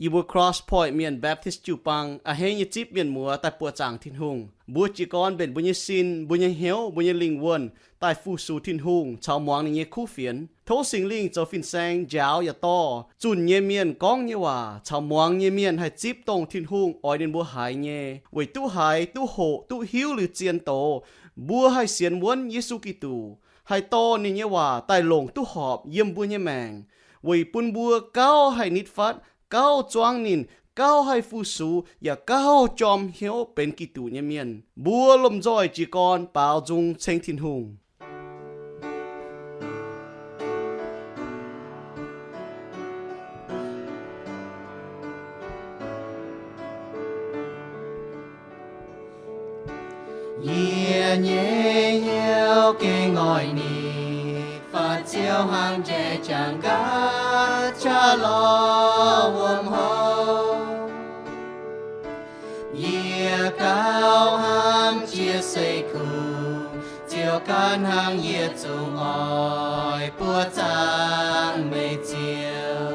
Yie mbuo Cross Point Mienh Baptist jiu-baang a'hneiv nyei zipv mienh muoz daaih buoqc zaangc Tin-Hungh. Mbuo jiez gorn mbenc mbuo nyei sin, mbuo nyei hnyouv, mbuo nyei lingh wuonh daaih fu-sux Tin-Hungh caux muangx ninh nyei kuv fienx. Tov Singx Lingh zoux fin-saeng njaaux yaac dorh zunh nyei mienh gorngv nyei waac caux muangx nyei mienh haih zipv dongh Tin-Hungh oix ninh mbuo haiz nyei, weic duqv haiz, duqv hoqc, duqv hiuv liuz zien doz, mbuo haih sienx wuonv Yesu Giduc, haih dorh ninh nyei waac daaih longc duqv horpc yiem mbuo nyei maengc, weic bun mbuo gauh haih nitv fatv, gauh zuangv ninh, gauh haih fu-sux, yaac gauh jorm hnyouv benx Giduc nyei mienh. Mbuo lomh nzoih jiez gorn baaux nzung ceng Tin-Hungh. Yie nyei hnyouv gengh oix nitv fatv Ziouv hnangv njaih jangx nqa'haav qaqv lorh wuom hlo. Yie gauh hnamv jiex seix kuv, Ziouv ganh hnangv yie zungv oix buoqc zaangc meih Ziouv.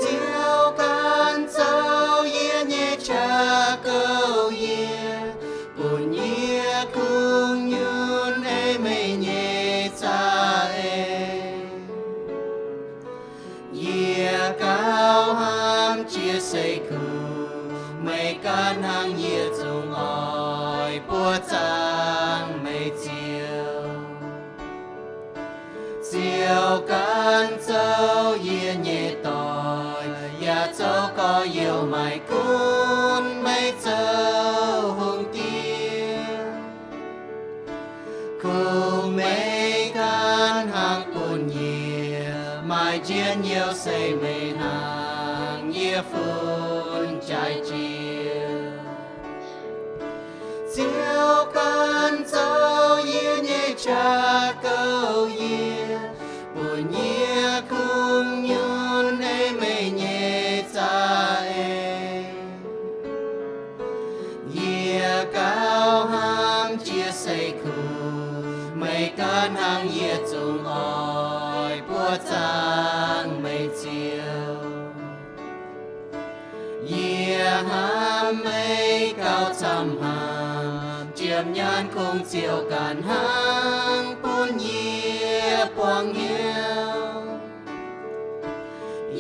Ziouv ganh zoux yie nyei qaqv gouv yie, bun yie kungx nyunc ei meih nyei za'eix. Yie gauh hnamv jiex seix kuv, meih ganh hnangv yie zungv oix buoqc zaangc meih Ziouv. Ziouv ganh zoux yie nyei doic, yaac zoux gorx-youz, maiv gunv meih zoux hungh diex. Kungx meih ganh hnangv bun yie maaih njien-youh se meih hnangv yie fun jaaix jiex. Ziouv ganh zoux yie nyei qaqv gouv yie, bun yie kungx nyunc ei meih nyei za'eix. Yie gauh hnamv jiex seix kuv, meih ganh hnangv yie zungv oix buoqc zaangc meih Ziouv. Yie hnamv meih gauh camv hnaangx, jiem nyaanh kungx Ziouv ganh hnangv bun yie buangh hnyouv.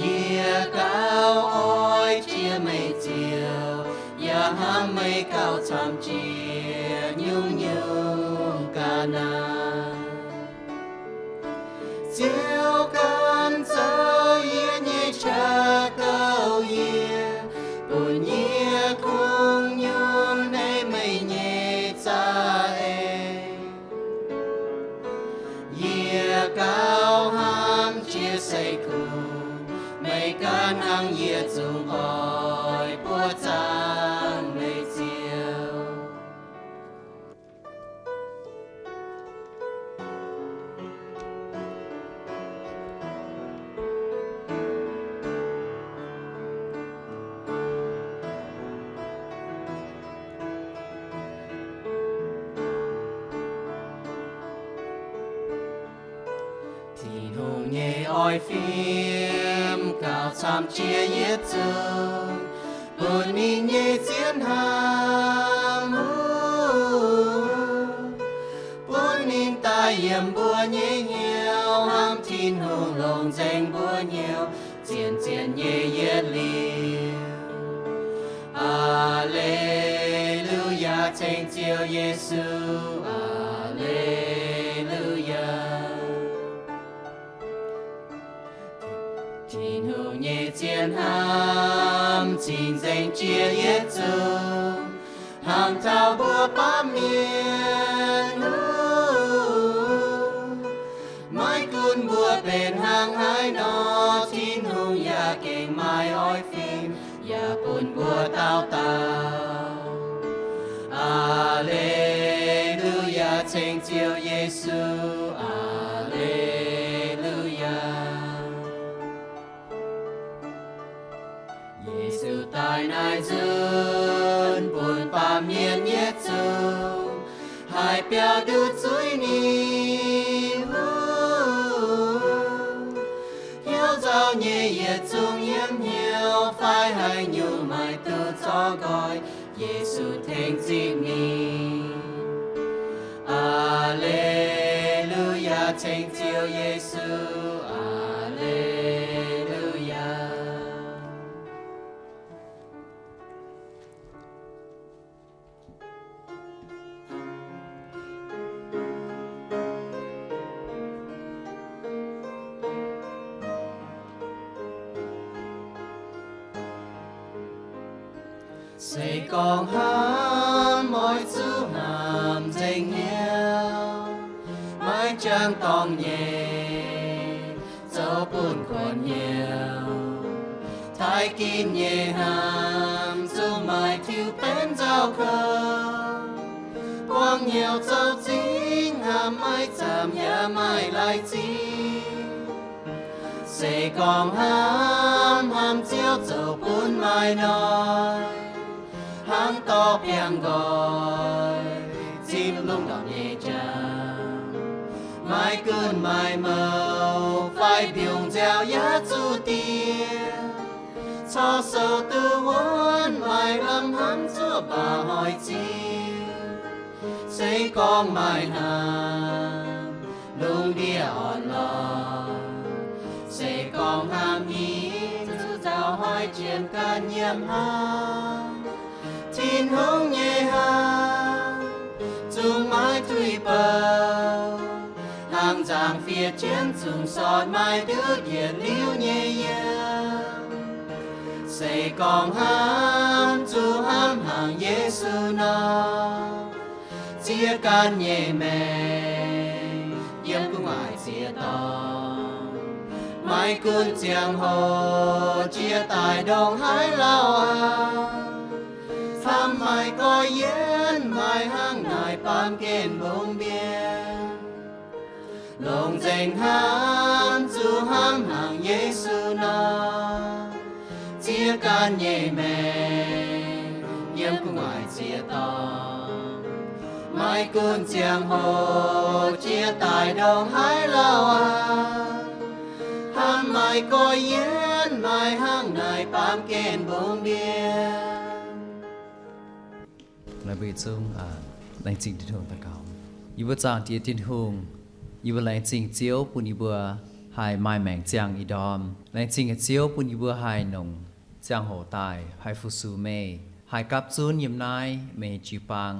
Yie gauh oix jiex meih Ziouv, yaac hnamv meih gauh camv jiex nyungc-nyungc ga'naaiv. Ziouv ganh zoux yie nyei qaqv gouv yie, bun yie kungx nyunc ei meih nyei za'eix. Yie gauh hnamv jiex seix kuv, meih ganh hnangv yie zungv oix buoqc zaangc meih Ziouv. Tin-Hungh nyei oix fim gauh camv jiex yietc zungv, bun ninh nyei zien hnamv bun ninh daaih yiem mbuo nyei hnyouv, hnamv Tin-Hungh longc nzengc mbuo hnyouv, zien-zien nyei yietc liuz. Aa^le^lu^yaa, ceng Ziouv Yesu. Aa^le^lu^yaa. Tin-Hungh nyei zien hnamv cing-nzengc jiex yietc zungv, hnamv taux mbuo baamh mienh. Maiv gunv mbuo benx hnangv haaix nor, Tin-Hungh yaac gengh maaih oix fim yaac bun mbuo dauh dauh. Aa^le^lu^yaa, ceng Ziouv Yesu. Aa^le^lu^yaa. Yesu daaih naaiv nzunc, bun baamh mienh yietc zungv haih biaux nduqc zuiz ninh. Hnyouv nzauh nyei yietc zungv hnyouv fai haaix nyungc maaih duqv zorqv nqoi, Yesu tengx zipv mingh. Aa^le^lu^yaa, ceng Ziouv Yesu. Aa^le^lu^yaa. Se gorngv hnamv oix zuqc hnamv nzengc hnyouv, maiv jangx dorngx nyei, zoux bun kuonx hnyouv. Taaih ginv nyei hnamv zungv maaih tiuv benv nzauh kouv, buangv hnyouv zoux zingv hnamv maiv zaamc yaac maaih lai zingv. Se gorngv hnamv, hnamv Ziouv zoux bun maaih noic, hnangv dorh biangh nqoi zipv lungh ndorm nyei jaax. Maiv gunv maaih mouc fai mbiungc nziaaux yaac zuqc diex, corc sou duqv wuonv maaih lamh hnamv zuoqv baac hoic Ziouv. Se gorngv maaih hnamv, lungh ndiev orn-lorqc. Se gorngv hnamv hingv, zuqc nzauh hoic jienv ganh yiem hnangv. Tin-Hungh nyei hnamv zungv maiv tuix bouh, hnangv nzangc fiev jienv zungv sortv maaih nduqc yietc liuz nyei yiem. Se gorngv hnamv zuqc hnamv hnangv Yesu nor, ziex ganh nyei maengc yiem gu'nguaaic ziex dorngx. Maiv gunv ziangh hoc jiex daaih ndongc haaix lauh aqv, camv maaih goiv yienv maaih hnangv naaic baamh gen mbungv mbienv. Longc nzengc hnamv zuqc hnamv hnangv Yesu nor, ziex ganh nyei maengc yiem gu'nguaaic ziex dorngx. Maiv gunv ziangh hoc jiex daaih ndongc haaix lauh aqv, hnamv maaih goiv yienv maaih hnangv naaic baamh gen mbungv mbienv. Laaix mbuo yietc zungv laengz zingh Tin-Hungh daux gaux. Yie mbuo Zaangc Diex Tin-Hungh, yie mbuo laengz zingh Ziouv bun yie mbuo haih maaih maengc ziangh ih ndorm. Laengz zingh Ziouv bun yie mbuo haih nongc ziangh hoc daaih haih fu-sux meih, haih gapv zunv yiem naaiv meih jiu-baang,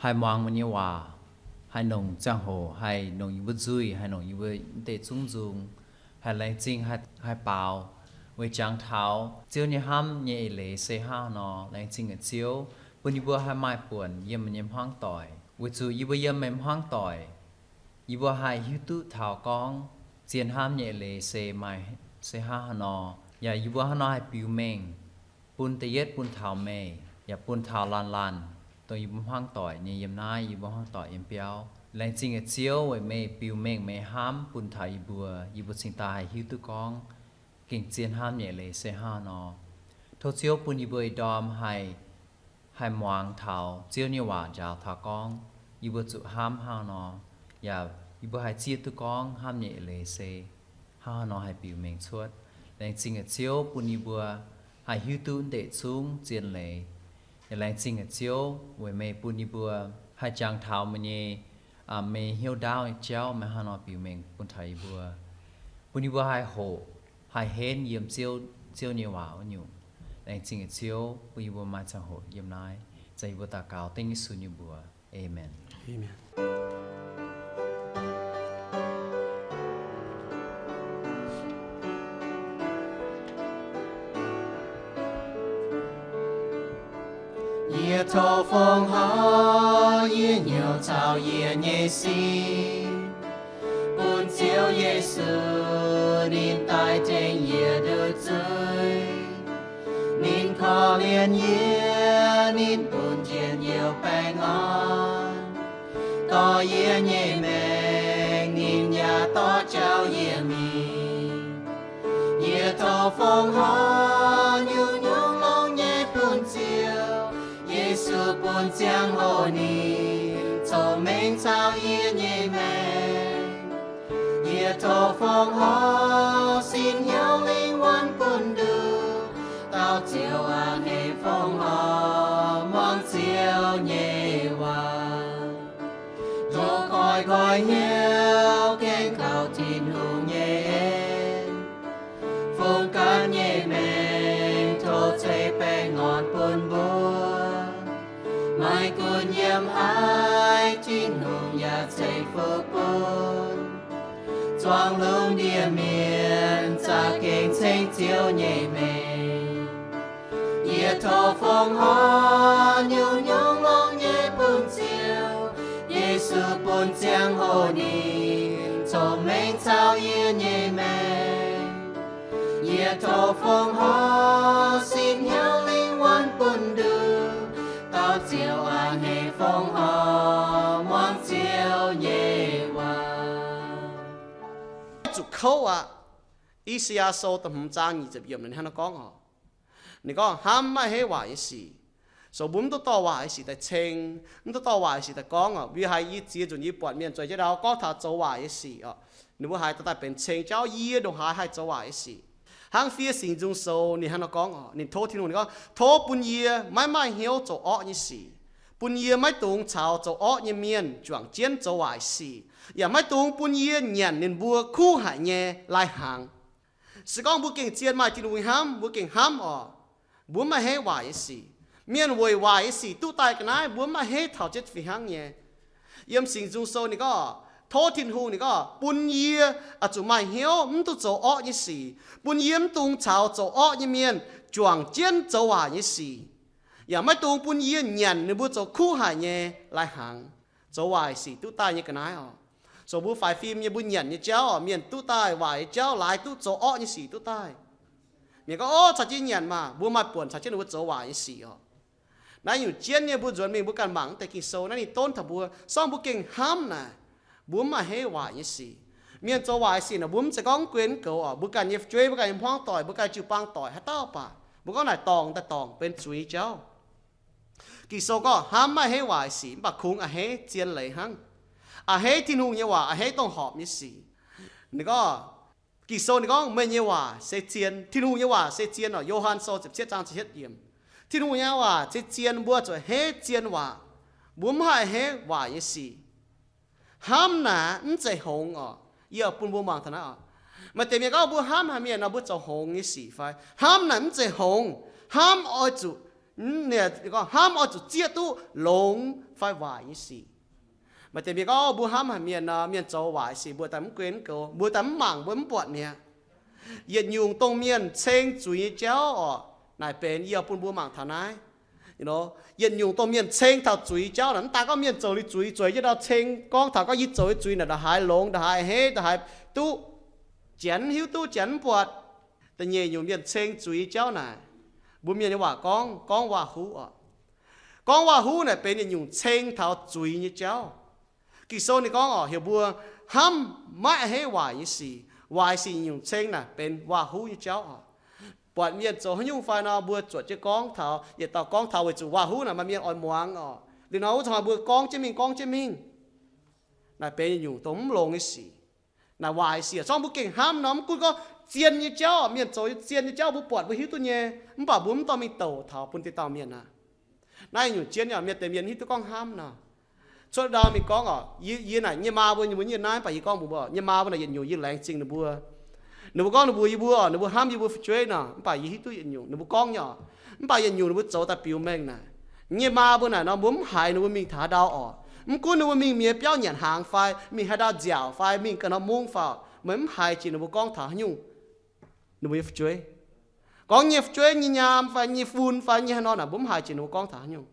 haih muangx meih nyei waac, haih nongc ziangh hoc, haih nongc yie mbuo nzuih, haih nongc yie mbuo deix zungv nzung, haih laengz zingh, haih baaux weic jangx taux Ziouv nyei hnamv nyei eix leiz se hnangv haaix nor. Laengz zingh Ziouv bun yie mbuo haih maaih buonc yiem meih nyei hmuangv doic, weic zuqc yie mbuo yiem meih hmuangv doic, yie mbuo haih hiuv duqv taux gorngv zien hnamv nyei eix leiz se maaih, se hnangv haaix nor, yaac yie mbuo hnangv haaix nor haih biux mengh bun da'yietv bun taux meih, yaac bun taux laanh laanh dongh yie mbuo hmuangv doic nyei yiem naaiv, yie mbuo hmuangv doic yiem biauv. Laengz zingh Ziouv weic meih biux mengh meih hnamv bun taux yie mbuo, yie mbuo cingx daaih haih hiuv duqv gorngv gengh zien hnamv nyei eix leiz se hnangv haaix nor. Tov Ziouv bun yie mbuo ih ndorm haih, haih muangx taux Ziouv nyei waac njaaux taux gorngv yie mbuo zuqc hnamv hnangv haaix nor, yaac yie mbuo haih zieqv duqv gorngv hnamv nyei eix leiz se hnangv haaix nor haih biux mengh cuotv. Laengz zingh Ziouv bun yie mbuo haih hiuv duqv deix zungv zien leiz. Yaac laengz zingh Ziouv weic meih bun yie mbuo haih jangx taux meih nyei, meih hnyouv ndaauv nyei jauv, meih hnangv haaix nor biux mengh bun taux yie mbuo, bun yie mbuo haih hoqc, haih henv yiem Ziouv, Ziouv nyei waac wuov nyungc. Laengz zingh Ziouv bun yie mbuo maaih ziangh hoc yiem naaiv. Zanc yie mbuo daux gaux dengv Yesu nyei mbuox. Aamen. Yie tov fongc horc yie hnyouv caux yie nyei sin, bun Ziouv Yesu ninh daaih tengx yie nduqc zuiz. Ninh korv-lienh yie, ninh bun njien-youh baengh orn. Dorh yie nyei maengc ninh yaac dorh jauv yie mingh. Yie tov fongc horc nyungc-nyungc longx nyei bun Ziouv. Yesu bun ziangh hoc ninh cong-mengh caux yie nyei maengc. Yie tov fongc horc sin hnyouv lingh wuonh bun nduqc. nyei maengc, tov ceix baengh orn bun mbuo. Maiv gunv yiem haaix, Tin-Hungh yaac ceix fuqv bun. Zuangx lungh ndiev mienh za'gengh ceng Ziouv nyei maengc. Yie tov fongc horc nyungc-nyungc longx nyei bun Ziouv. Yesu bun ziangh hoc ninh cong-mengh caux yie nyei maengc. Yie tov fongc horc sin hnyouv lingh wuonh bun nduqc, dauh Ziouv a'hneiv fongc horc muangx Ziouv nyei waac. Zuqc kouv aqv. I^saa^yaa Sou da'hmz zaang nyic ziepc yiemc ninh hnangv naaiv gorngv oc. Ninh gorngv, hnamv maiv heiv waaic nyei sic. So mbuo mv duqv dorh waaic nyei sic daaih ceng, mv duqv dorh waaic nyei sic daaih gorngv oc. Mbuo haiz yie ziex nzunc yie buatc mienh zueiz jienv ndau gorngv taux zoux waaic nyei sic oc, ninh mbuo haiz daaih benx ceng jauv, yie ndongc haaix haih zoux waaic nyei sic. Hnangv fiev Singx Nzung Sou ninh hnangv nor gorngv oc, ninh tov Tin-Hungh, ninh gorngv, tov bun yie maiv maaih hnyouv zoux orqv nyei sic, bun yie maiv dungx caux zoux orqv nyei mienh juangc jienv zoux waaic sic, yaac maiv dungx bun yie nyanc ninh mbuo kuv haic nyei lai-hnaangx. Se gorngv mbuo gengh zien maaih Tin-Hungh hnamv, mbuo gengh hnamv oc, mbuo mv maaih heiv waaic nyei sic. Mienh weic waaic nyei sic duqv daaih ga'naaiv, mbuo mv maaih heiv taux jienv fih hnangv nyei. Yiem Singx Nzung Sou ninh gorngv, tov Tin-Hungh ninh gorngv, bun yie zuqc maaih hnyouv mv duqv zoux orqv nyei sic, bun yie mv dungx caux zoux orqv nyei mienh juangc jienv zoux waaic nyei sic, yaac maiv dungx bun yie nyanc ninh mbuo zoux kuv haic nyei lai-hnaangx. Zoux waaic sic duqv daaih nyei ga'naaiv oc. So mbuo faix fim nyei, mbuo nyanc nyei jauv oc, mienh duqv daaih waaic nyei jauv laaix duqv zoux orqv nyei sic duqv daaih. Mienh gorngv, ov, caux jienv nyanc maah, mbuo maaih buonc caux jienv ninh mbuo zoux waaic nyei sic oc. Naaiv nyungc jienv nyei mbuo nzuonx mingh mbuo ganh mangc naaiv deix Ging-Sou naaiv ninh donv taux mbuo, se gorngv mbuo gengh hnamv naaic, mbuo mv maaih heiv waaic nyei sic. Mienh zoux waaic sic naaic mbuo mv zeiz gorngv mv guei mv goux oc, mbuo ganh nyei fu'jueiv, mbuo ganh nyei hmuangv doic, mbuo ganh jiu-baang doic haaix dauh baac mbuo gorngv naaic dorngc daaih dorngc benx zuiz jauv. Ging-Sou gorngv hnamv maiv heiv waaic sic, mv baac kungx a'hneiv zien leiz hnangv. A'hneiv Tin-Hungh nyei waac, a'hneiv dongh horpc nyei sic. Ninh gorngv, Ging-Sou ninh gorngv, meih nyei waac se zien. Tin-Hungh nyei waac se zien oc. Yo^han Sou ziepc cietv zaang ziepc cietv yiemc. Tin-Hungh nyei waac se zien, mbuo zuqc a'hneiv zien waac. Mbuo mv haih a'hneiv waaic nyei sic. Hnamv naaic mv zeiz hngongx oc. Yie bun mbuo muangx taux naaiv oc. Maaih deix mienh gorngv mbuo hnamv haaix mienh nor mbuo zoux hngongx nyei sic fai? Hnamv naaic mv zeiz hngongx. Hnamv oix zuqc, hnamv oix zuqc zieqv duqv longx fai waaic nyei sic. Maaih deix mienh gorngv mbuo hnamv haaix mienh nor mienh zoux waaic sic mbuo daaih mv guei mv goux, mbuo daaih mv mangc, mbuo mv buatc mi'aqv. Yietc nyungc dongh mienh ceng zuiz nyei jauv oc, naaic benx yie bun mbuo mangc taux naaiv. Yietc nyungc dongh mienh ceng taux zuiz jauv naaic, mv daaih gorngv mienh zoux liuz zuiz zueiz jienv ndau ceng gorngv taux gorngv yie zoux nyei zuiz naaic ndongc haaix longx, ndongc haaix a'hneiv, ndongc haaix duqv, Janx hiuv duqv, Janx mv buatc. Da'nyeic nyungc mienh ceng zuiz nyei jauv naaic, mbuo mienh nyei waac gorngv, gorngv waac-huv oc. Gorngv waac-huv naaic benx yietc nyungc ceng taux zuiz nyei jauv. Ging-Sou ninh gorngv oc, heuc mbuo hnamv maiv a'hneiv waaic nyei sic. Waaic sic nyungc ceng naaic benx waac-huv nyei jauv oc. Buatc mienh zoux haaix nyungc fai nor, mbuo zuotc jienv gorngv taux, yietc dauh gorngv taux weic zuqc waac-huv naaic maaih mienh oix muangx oc. Liuz nor wuov zanc mbuo gorngv jienv mingh, gorngv jienv mingh. Naaic benx yietc nyungc dongh mv longx nyei sic. Naaic waaic sic, zorngv mbuo gengh hnamv nor, mv gunv gorngv zien nyei jauv, mienh zoux zien nyei jauv mbuo buatc mbuo hiuv duqv nyei, mv baac mbuo mv dorh mingh douc taux bun dieh dauh mienh aqv. Naaiv nyungc jienv nyei, mienh deix mienh hiuv duqv gorngv hnamv nor. Cuotv ndau mingh gorngv oc, yie, yie naaic nyei maa mbuo, mbuo nyei naaiv, mv baac yie gorngv mbuox mbuo, nyei maa mbuo naaic yietc nyungc yie laengz zingh ninh mbuo. Ninh mbuo gorngv ninh mbuo, yie mbuo, ninh mbuo hnamv yie mbuo fu'jueiv nor, mv baac yie hiuv duqv yietc nyungc ninh mbuo gorngv nyei oc. Mv baac yietc nyungc ninh mbuo zoux daaih biux mengh naaic. Nyei maa mbuo naaic nor, mbuo mv haiz ninh mbuo mingh taux haaix ndau oc. Mv gunv ninh mbuo mingh mienh biauv nyanc hnaangx fai, mingh haaix ndau nziaauc fai, mingh ganh norm mungv fai, meih mv haiz jiex ninh mbuo gorngv taux haaix nyungc. Ninh mbuo nyei fu'jueiv, gorngv nyei fu'jueiv nyei nyaam fai nyei fun fai nyei haaix nor naaic, mbuo mv haiz jiex ninh mbuo gorngv taux haaix nyungc.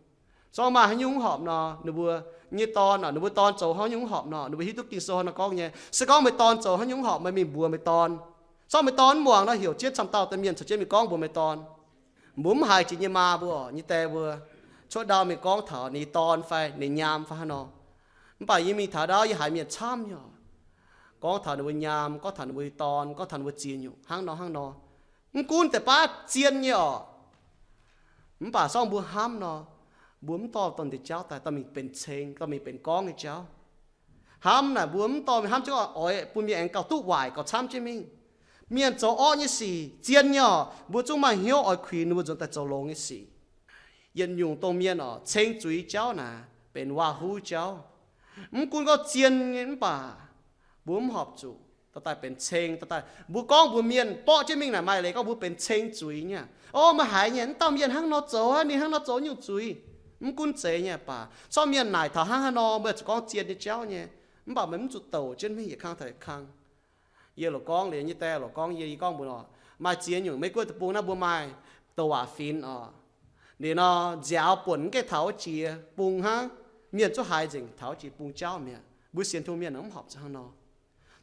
Zorngv maaih haaix nyungc mv horpc nor, ninh mbuo nyei dorn oc, ninh mbuo dorn zoux haaix nyungc mv horpc nor, ninh mbuo hiuv duqv Ging-Sou haaix nor gorngv nyei. Se gorngv meih dorn zoux haaix nyungc mv horpc, meih mingh mbuox meih dorn. Zorngv meih dorn mv muangx nor, heuc jienv camv dauh deix mienh caux jienv mingh gorngv mbuox meih dorn. Mbuo mv haiz jiex nyei maa mbuo oc, nyei die mbuo. Cuotv ndau mingh gorngv taux ninh dorn fai ninh nyaam fai haaix nor. Mv baac yie mingh taux ndau yie haiz mienh camv nyei oc. Gorngv taux ninh mbuo nyaam, gorngv taux ninh mbuo dorn, gorngv taux ninh mbuo ziex nyungc hnangv nor hnangv nor. Mv gunv deix baav zien nyei oc. Mv baac zorngv mbuo hnamv nor, mbuo mv dorh dongh deix jauv daaih dorh mingh benx ceng, dorh mingh benx gorngv nyei jauv. Hnamv naaic mbuo mv dorh mingh hnamv jienv oix bun mienh aengx gauh duqv waaic gauh camv jienv mingh. Mienh zoux orqv nyei sic zien nyei oc, mbuo zungv maaih hnyouv oix kuinx ninh mbuo nzuonx daaih zoux longx nyei sic. Yietc nyungc dongh mienh oc, ceng zuiz jauv naaic benx waac-huv jauv. Mv gunv gorngv zien nyei mv baac mbuo mv horpc zuqc. Dorh daaih benx ceng, dorh daaih mbuo gorngv mbuo mienh borqv jienv mingh naaic, maaih leiz gorngv mbuo benx ceng zuiz nyei. O, meih haiz nyei, wuov dauh mienh hnangv nor zoux, ninh hnangv nor zoux nyungc zuiz. Mv gunv zeiz nyei baac, corngv mienh naaic taux hnangv haaix nor, meih zuqc gorngv zien nyei jauv nyei. Mv baac meih mv zuqc douc jienv mingh yietc kang taux yietc kang. Yie loc gorngv liuz nyei, daaih loc gorngv yie, yie gorngv mbuo nor, maaih ziex nyungc Meiv-Guoqv deic-bung naaiv mbuo maaih douc waac finx oc. Liuz nor, nziaaux buonc mv gaengh taux wuov jiex bung hnangv. Mienh zuqc haiz nzengc taux wuov jiex bung jauv mi'aqv. Mbuo sienx Tin-Hungh mienh mv horpc zuqc hnangv nor.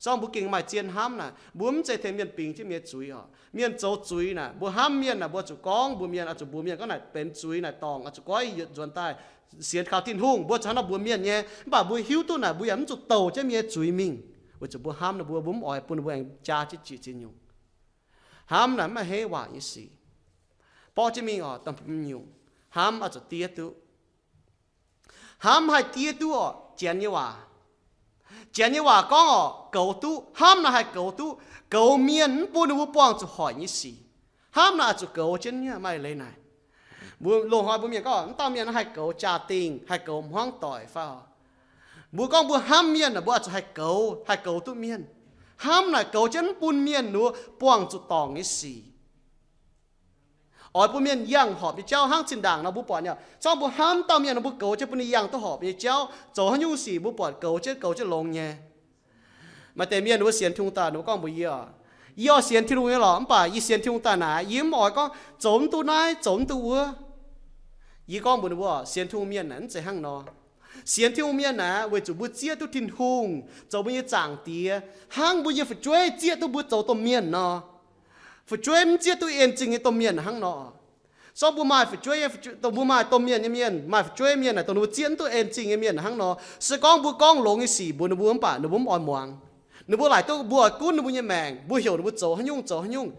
Zorngv mbuo gengh maaih zien hnamv naaic, mbuo mv zeiz tengx mienh bingx jienv mienh zuiz oc. Mienh zoux zuiz naaic, mbuo hnamv mienh naaic, mbuo zuqc gorngv mbuox mienh, oix zuqc mbuox mienh gorngv naaic benx zuiz naaic dorngc, oix zuqc goiv yietc nzuonx daaih sienx kaux Tin-Hungh. Mbuo zuqc hnangv nor mbuox mienh nyei. Mv baac mbuo hiuv duqv naaic mbuo yaac mv zuqc douc jienv mienh nyei zuiz mingh, weic zuqc mbuo hnamv ninh mbuo, mbuo mv oix bun ninh mbuo aengx jaa jienv ziex ziex nyungc. Hnamv naaic mv maaih heiv waac nyei sic. Borqv jienv mingh oc, da'hmz nyungc, hnamv oix zuqc diev duqv. Hnamv haih diev duqv oc, Janx nyei waac. Janx nyei waac gorngv oc, goux duqv. Hnamv naaic haih goux duqv, goux mienh mv bun ninh mbuo buangh zuqc hoic nyei sic. Hnamv naaic oix zuqc goux jienv nyei, maaih leiz naaic. Mbuo loz-hnoi mbuo mienh gorngv, wuov dauh mienh haih goux jaa-dingh, haih goux hmuangv doic fai oc. Mbuo gorngv mbuo hnamv mienh naaic, mbuo oix zuqc haih goux, haih goux duqv mienh. Hnamv naaic goux jienv mv bun mienh ninh mbuo buangh zuqc dorngc nyei sic. Oix bun mienh yangh horpc nyei jauv hnangv zinh ndaangc nor mbuo buatc nyei. Zorngv mbuo hnamv dauh mienh nor, mbuo goux jienv bun ninh yangh duqv horpc nyei jauv, zoux haaix nyungc sic mbuo buatc goux jienv, goux jienv longx nyei. Maaih deix mienh ninh mbuo sienx Tin-Hungh daaih, ninh mbuo gorngv mbuox yie, yie oix sienx Tin-Hungh nyei lorqc, mv baac yie sienx Tin-Hungh daaih naaic, yie mv oix gorngv zoux mv duqv naaiv, zoux mv duqv wuov. Yie gorngv mbuox ninh mbuo, sienx Tin-Hungh mienh naaic mv zeiz hnangv nor. Sienx Tin-Hungh mienh naaic, weic zuqc mbuo zieqv duqv Tin-Hungh zoux mbuo nyei Zaangc Diex, hnangv mbuo nyei fu'jueiv zieqv duqv mbuo zoux domh mienh nor. Fu'jueiv mv zieqv duqv en zingh nyei domh mienh hnangv nor. Zorngv mbuo maaih fu'jueiv, dongh mbuo maaih domh mienh nyei mienh, maaih fu'jueiv mienh naaic, dongh ninh mbuo zieqv mv duqv en zingh nyei mienh hnangv nor, se gorngv mbuo gorngv longx nyei sic mbuox ninh mbuo mv baac ninh mbuo mv oix muangx. Ninh mbuo laaic duqv mbuo oix gunv ninh mbuo nyei maengc, mbuo heuc ninh mbuo zoux haaix nyungc zoux haaix nyungc.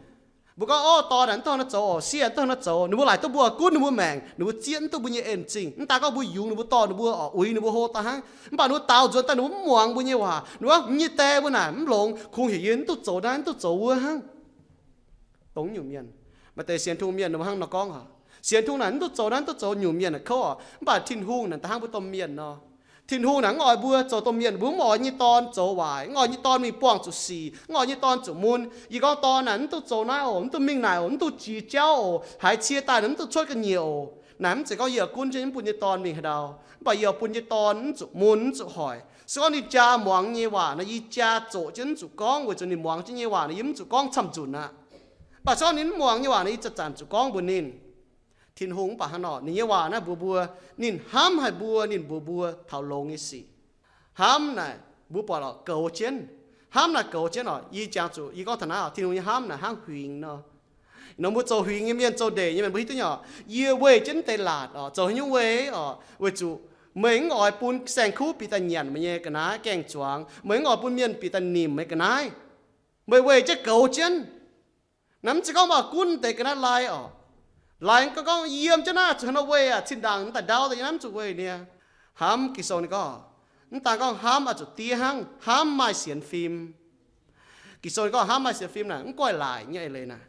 Mbuo gorngv, o, dorn naaic mv dungx hnangv nor zoux, sieqv mv dungx hnangv nor zoux, ninh mbuo laaic duqv mbuo oix gunv ninh mbuo maengc, ninh mbuo zieqv mv duqv mbuo nyei en zingh. Mv daan gorngv mbuo yungz ninh mbuo, dorh ninh mbuo, oix uix ninh mbuo hlo daaih hnangv. Mv baac ninh mbuo daaux nzuonx daaih ninh mbuo mv muangx mbuo nyei waac. Ninh mbuo gorngv, nyei die mbuo naaic mv longx, kungx heuc yie mv duqv zoux naaiv, mv duqv zoux wuov hnangv. Dongh nyungc mienh, maaih deix sienx Tin-Hungh mienh ninh mbuo hnangv nor gorngv oc. Sienx Tin-Hungh naaic mv duqv zoux naaiv, mv duqv zoux nyungc mienh naaic kouv oc. Mv baac Tin-Hungh naaic daaih hnangv mbuo domh mienh nor. Tin-Hungh naaic mv oix mbuo zoux domh mienh, mbuo mv oix nyei dorn zoux waaic, mv oix nyei dorn mingh buangh zuqc sic, mv oix nyei dorn zuqc mun. Yie gorngv dorn naaic mv duqv zoux naaiv oc, mv duqv mingh naaic oc, mv duqv jiex jauv oc, haiz cie daaih naaic mv duqv cuotv ga'nyiec oc. Naaic mv zeiz gorngv yie oix gunv jienv mv bun nyei dorn mingh haaix ndau. Mv baac yie oix bun nyei dorn mv zuqc mun, mv zuqc hoic. Se gorngv ninh jaa muangx nyei waac nor, yie jaa zoqc jienv mv zuqc gorngv, weic zuqc ninh muangx jienv nyei waac nor, yie mv zuqc gorngv camv-nzunc aqv. Mv baac se gorngv ninh mv muangx nyei waac nor, yie zanc-zanc zuqc gorngv mbuox ninh. Tin-Hungh mv baac hnangv nor, ninh nyei waac naaiv mbuox mbuo, ninh hnamv haic mbuo, ninh mbuox mbuo taux longx nyei sic. Hnamv naaic mbuo buatc lorqc goux jienv. Hnamv naaic goux jienv oc. Yie jangx zuqc, yie gorngv taux naaiv oc, Tin-Hungh nyei hnamv naaic hnangv huingx nor. Nor mbuo zoux huingx nyei mienh, zoux ndeic nyei mienh, mbuo hiuv duqv nyei oc, yie weih jienv deix laatc oc. Zoux haaix nyungc weih oc? Weic zuqc meih mv oix bun saeng-kuv bieqc daaih nyanc meih nyei ga'naaiv gaeng-zuangx. Meih mv oix bun mienh bieqc daaih nimc meih ga'naaiv. Meih weih jienv goux jienv. Naaiv mv zeiz gorngv mbuo gunv deix ga'naaiv lai oc. Lai gorngv, gorngv yiem jienv naaiv zuqc hnangv nor weih aqv. Zinh ndaangc mv daaih ndau daaih yiem naaiv mv zuqc weih niaa. Hnamv, Ging-Sou ninh gorngv, mv daan gorngv hnamv oix zuqc diev hnangv, hnamv maaih sienx fim. Ging-Sou ninh gorngv hnamv maaih sienx fim naaic mv goiv laaic nyei eix leiz naaic.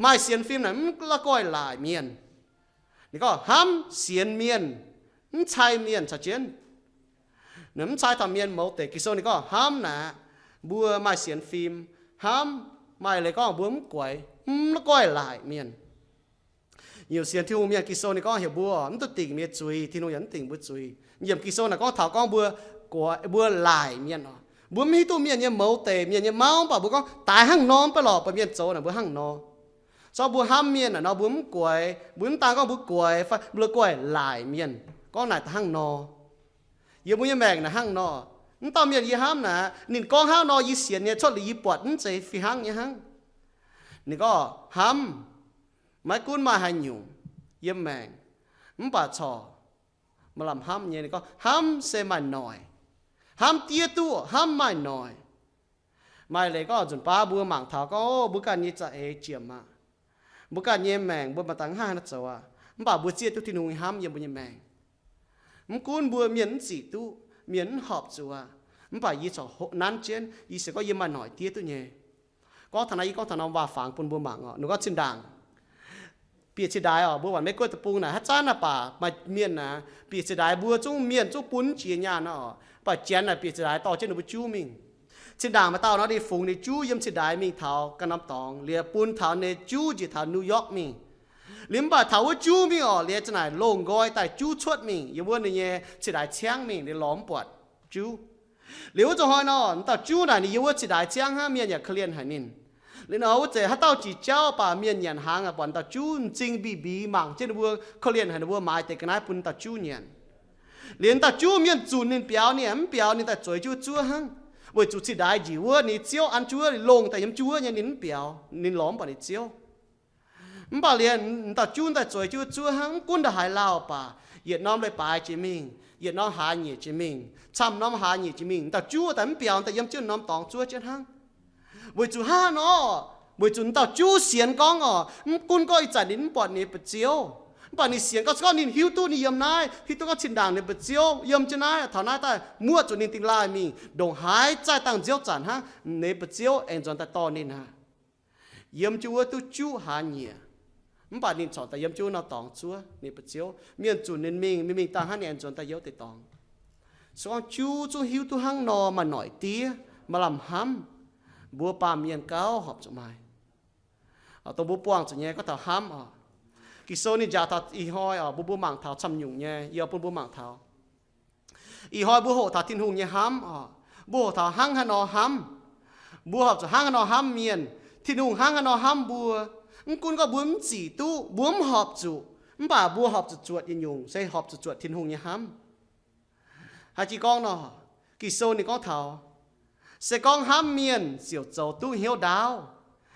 Maaih sienx fim naaic mv la'goih laaic mienh. Ninh gorngv hnamv sienx mienh, mv cai mienh caux jienv. Ninh mv cai taux mienh mouz deic. Ging-Sou ninh gorngv hnamv naaic, mbuo maaih sienx fim, hnamv maaih leiz gorngv mbuo mv guaix, mv la'goih laaic mienh. Nyungc sienx Tin-Hungh mienh, Ging-Sou ninh gorngv heuc mbuo mv duqv dingc mienh zuiz, Tin-Hungh yaac mv dingc mbuo zuiz. Yiem Ging-Sou naaic gorngv taux gorngv mbuo guaix, mbuo laaic mienh oc. Mbuo mv hiuv duqv mienh nyei mouz deic, mienh nyei mauv, mv baac mbuo gorngv daaih hnangv nor, mv baac lorqc, baac mienh zoux naaic mbuo hnangv nor. Zorngv mbuo hnamv mienh naaic nor, mbuo mv guaix, mbuo mv daan gorngv mbuo guaix fai mbuo la'goih laaic mienh, gorngv naaic daaih hnangv nor. Yie mbuo nyei maengc naaic hnangv nor. Mv dauh mienh yie hnamv naaic, ninh gorngv hnangv nor yie sienx nyei, cuotv liuz yie buatc mv zeiz fih hnangv nyei hnangv. Ninh gorngv hnamv, maiv gunv maaih haaix nyungc yiem maengc, mv baac corc maaih lamh hnamv nyei. Ninh gorngv hnamv se maaih noic. Hnamv diev duqv, hnamv maaih noic. Maaih leiz gorngv nzunc baav mbuo mangc taux gorngv, o, mbuo ganh nyei za'eix jiex aqv. Mbuo ganh nyei maengc mbuo maaih dangh haaix nor zoux aqv. Mv baac mbuo zieqv duqv Tin-Hungh nyei hnamv yiem mbuo nyei maengc. Mv gunv mbuo mienh mv zic duqv, mienh mv horpc zuqc aqv, mv baac yie corc nanv jienv, yie se gorngv yie maaih noic diev duqv nyei. Gorngv taux naaiv, yie gorngv taux norm waac-fangx bun mbuo mangc oc. Ninh gorngv zinh ndaangc bieqc cingx ndaaix oc, mbuo Wanc Meiv Guoqv deic-bung naaic haaix zanc naaic baac maaih mienh naaic bieqc cingx ndaaix, mbuo zungv mienh zungv bun jiex nyaanh oc. Mv baac Janx naaic bieqc cingx ndaaix dorh jienv ninh mbuo juv mingh. Zinh ndaangc maaih dauh nor ninh fungx ninh juv yiem cin-ndaix mingh taux ganh norm dorngx, liuz bun taux ninh juv njiec taux New York mingh. Liuz mv baac taux wuov juv mingh orqc, liuz za'naaic longh nqoi daaih juv cuotv mingh yiem wuov ninh nyei cin-ndaix ciangv mingh, liuz lorz mv buatc juv. Liuz wuov zuqc hnoi nor, dauh juv naaic ninh yiem wuov cin-ndaix ciangv hnangv, mienh yaac korv-lienh haic ninh. Liuz nor wuov zeiz haaix dauh jiex jauv baac mienh nyanc hnaangx buatc dauh juv m'zing mbih mbih mangc jienv ninh mbuo, korv-lienh haic ninh mbuo maaiz deix ga'naaiv bun dauh juv nyanc. Liuz dauh juv mienh zunc ninh biaux, ninh mv biaux, ninh daaih zueiz jienv wuov zuov hnangv. Weic zuqc cin-ndaix njiec wuov ninh nyei ziouv an jienv wuov, longh daaih yiem jienv wuov nyei ninh mv biaux, ninh lorz mv buatc ninh ziouv. Mv baac liuz dauh juv daaih zueiz jienv wuov zuov hnangv, mv gunv ndongc haaix lauh baac yietc norm leiz-baaix jiex mingh, yietc norm hlaax nyieqc jiex mingh, camv norm hlaax nyieqc jiex mingh, dauh juv daaih mv biaux, daaih yiem jienv norm dorngx zuov jienv hnangv. Weic zuqc hnangv nor, weic zuqc dauh juv sienx gorngv orqc, mv gunv gorngv ih zanc ninh mv buatc ninh nyei buoz-ziouv, mv baac ninh sienx gorngv, se gorngv ninh hiuv duqv ninh yiem naaiv, hiuv duqv gorngv zinh ndaangc ninh nyei buoz-ziouv yiem jienv naaiv, taux naaiv daaih muoqv zuqc ninh dingh laaih mingh, ndongc haaix zaaih dangh nziouv zanc hnangv, ninh nyei buoz-ziouv aengx nzuonx daaih dorh ninh aqv. Yiem jienv wuov duqv juqv hlaax nyieqc, mv baac ninh corc daaih yiem jienv wuov norm dorngx zuov ninh buoz-ziouv. Mienh zunc ninh mingh, mingh mingh dangh hnangv ninh aengx nzuonx daaih yiem wuov deix dorngx. Se gorngv juv zungv hiuv duqv hnangv nor, maaih noic diev, maaih lamh hnamv, mbuo baamh mienh gauh horpc zuqc maaih, dongh mbuo buangh zuqc nyei gorngv taux hnamv oc. Ging-Sou ninh njaaux taux ih hnoi oc, mbuo mbuo mangc taux camv nyungc nyei, yie bun mbuo mangc taux. Ih hnoi mbuo hoqc taux Tin-Hungh nyei hnamv oc. Mbuo hoqc taux hnangv haaix nor hnamv. Mbuo horpc zuqc hnangv haaix nor hnamv mienh. Tin-Hungh hnangv haaix nor hnamv mbuo. Mv gunv gorngv mbuo mv zic duqv, mbuo mv horpc zuqc, mv baac mbuo horpc zuqc zuotc nyei nyungc se horpc zuqc zuotc Tin-Hungh nyei hnamv. Haaix jih gorngv nor, Ging-Sou ninh gorngv taux, se gorngv hnamv mienh ziouc zoux duqv hnyouv ndaauv,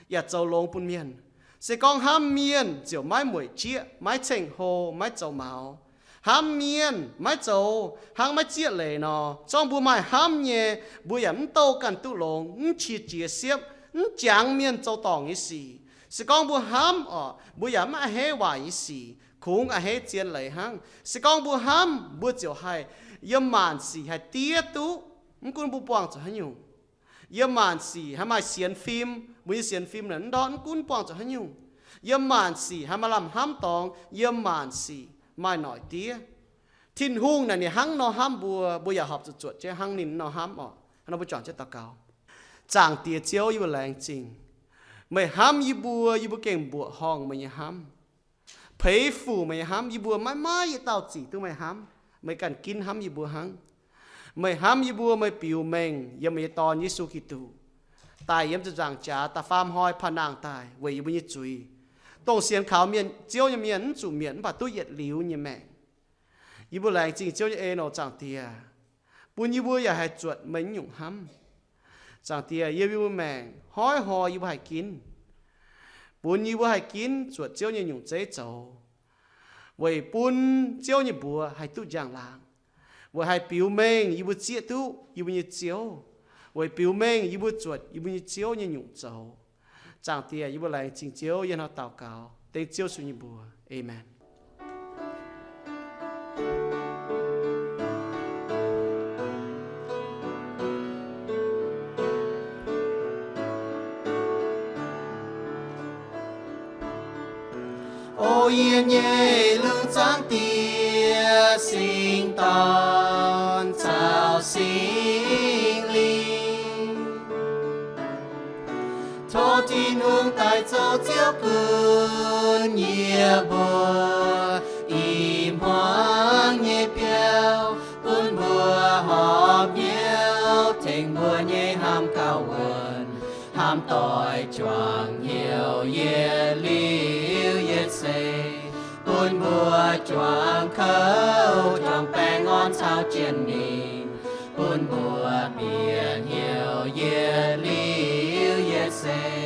yaac zoux longx bun mienh. Se gorngv hnamv mienh ziouc maiv mueic jieqv, maiv ceng-hlo, maiv zoux maux. Hnamv mienh maiv zoux hnangv maiv zieqv leiz nor. Zorngv mbuo maaih hnamv nyei, mbuo yaac mv douh ganh duqv longx, mv qiex jiez siepv, mv jangx mienh zoux dorngc nyei sic. Se gorngv mbuo hnamv orqc, mbuo yaac mv a'hneiv waaic nyei sic, kungx a'hneiv zien leiz hnangv. Se gorngv mbuo hnamv, mbuo ziouc haih yiem maanc sic haih diev duqv, mv gunv mbuo buangh zuqc haaix nyungc. Yiem maanc sic haih maaih sienx fim, mbuo nyei sienx fim naaic mv ndortv, mv gunv buangh zuqc haaix nyungc. Yiem maanc sic haih maaih lamh hnamv dorngx, yiem maanc sic maaih noic diev. Tin-Hungh naaic ninh hnangv nor hnamv mbuo, mbuo yaac horpc zuqc zuotc jienv hnangv ninh nor hnamv orqc. Hnangv nor mbuo juangc jienv daux gaux. Zaangc Diex Ziouv, yie mbuo laengz zingh meih hnamv yie mbuo, yie mbuo gengh mbuoqc horngh meih nyei hnamv, peix fuc meih nyei hnamv. Yie mbuo maiv maaih yietc dauh zic duqv meih hnamv. Meih ganh ginv hnamv yie mbuo hnangv. Meih hnamv yie mbuo, meih biux mengh yiem meih nyei Dorn, Yesu Giduc, daaih yiem ziepc nzaangc jaax da'faam hnoi paav nangh daaih weic yie mbuo nyei zuiz, dongh sienx kaux mienh, Ziouv nyei mienh mv zuqc mietc mv baac duqv yietc liuz nyei maengc. Yie mbuo laengz zingh Ziouv nyei en oc, Zaangc Diex, bun yie mbuo yaac haih zuotc meih nyungc hnamv. Zaangc Diex, yiem yie mbuo maengc hnoi-hnoi yie mbuo haih ginv, bun yie mbuo haih ginv zuotc Ziouv nyei nyungc zeiv zoux, weic bun Ziouv nyei mbuox haih duqv njang-laangc, weic haih biux mengh yie mbuo zieqv duqv yie mbuo nyei Ziouv, weic biux mengh yie mbuo zuotc yie mbuo nyei Ziouv nyei nyungc zoux. Zaangc Diex, yie mbuo laengz zingh Ziouv, yie hnangv daux gaux dengv Ziouv Yesu nyei mbuox. Aamen. O yie nyei lungh Zaangc Diex, Singx Dorn caux Singx Lingh, tov Tin-Hungh daaih zoux Ziouv gunv yie mbuo i hmuangx nyei biauv, bun mbuo horpc hnyouv tengx mbuo nyei hnamv gauh wuonc, hnamv doic juangc hnyouv yietc liuz yietc seix, bun mbuo juangc kouv juangc baengh orn caux jiex mingh, bun mbuo bieqc hnyouv yietc liuz yietc seix.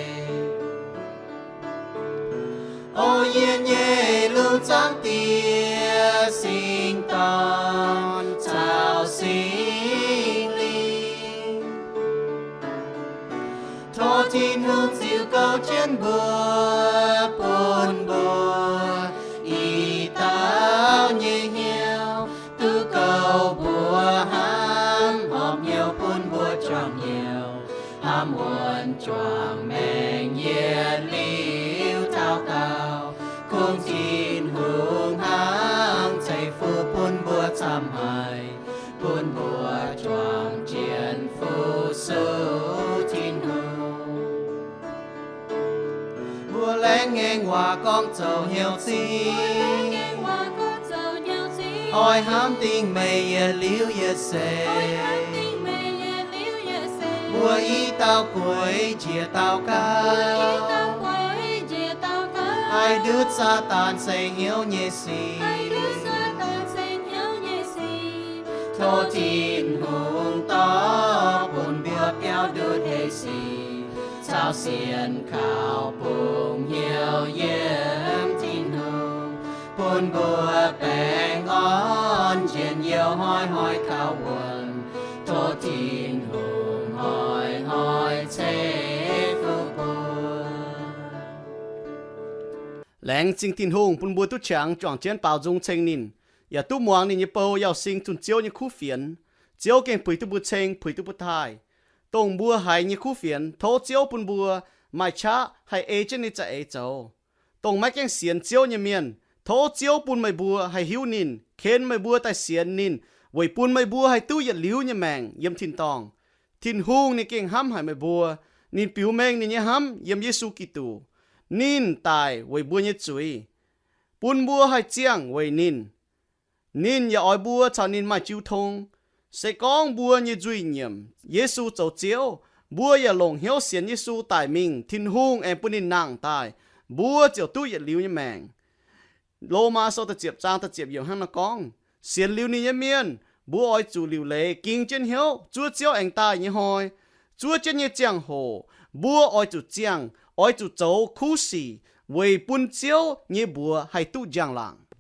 O yie nyei lungh Zaangc Diex, Singx Dorn caux Singx Lingh, tov Tin-Hungh ziux gouv jienv mbuo, bun mbuo i dauh nyei hnyouv duqv gouv mbuo hnamv, horpc hnyouv bun mbuo juangc hnyouv, hnamv wuonc juangc maengc yietc liuz taux gauh, kungx Tin-Hungh hnamv Waac gorngv zoux hnyouv zingh, oix hnamv dingc meih yietc liuz yietc seix. Mbuo i dauh gueix njiec daux gaux, haih ndutv Saadaan ceng hnyouv nyei sic. Tov Tin-Hungh dorh bun mbuo biaux ndutv heh sic caux sienx kaux bungx hnyouv yiem Tin-Hungh, bun mbuo baengh orn njien-youh hnoi-hnoi kaux wuonh. Tov Tin-Hungh hnoi-hnoi ceix fuqv mbuo. Laengz zingh Tin-Hungh bun mbuo duqv qangx juangc jienv baaux nzung ceng ninh, yaac duqv muangx ninh nyei bou Yauh Sing zunh Ziouv nyei kuv fienx. Ziouv gengh puix duqv mbuo ceng, puix duqv mbuo taaih. Dongh mbuo haiz nyei kuv fienx, tov Ziouv bun mbuo maaih qaqv haih ei jienv ninh nyei za'eix zoux. Dongh maiv gaengh sienx Ziouv nyei mienh, tov Ziouv bun meih mbuo haih hiuv ninh, ken meih mbuo daaih sienx ninh, weic bun meih mbuo haih duqv yietc liuz nyei maengc yiem tin-dorngh. Tin-Hungh ninh gengh hnamv haic meih mbuo. Ninh biux mengh ninh nyei hnamv yiem Yesu Giduc. Ninh daic weic mbuo nyei zuiz, bun mbuo haih ziangh weic ninh. Ninh yaac oix mbuo caux ninh maaih jiu tong. Se gorngv mbuo nyei nzuih nyiemc Yesu zoux Ziouv, mbuo yaac longc hnyouv sienx Yesu daic mingh, Tin-Hungh aengx bun ninh nangh daaih, mbuo ziouc duqv yietc liuz nyei maengc. Lomaa Sou da'ziepc zaang da'ziepc yiemc hnangv naaiv gorngv, sienx liuz ninh nyei mienh, mbuo oix zuqc liuc leiz ging jienv hnyouv zuov Ziouv aengx daaih nyei hnoi. Zuov jienv nyei ziangh hoc mbuo oix zuqc ziangh, oix zuqc zoux kuv sic weic bun Ziouv nyei mbuox haih duqv njang-laangc.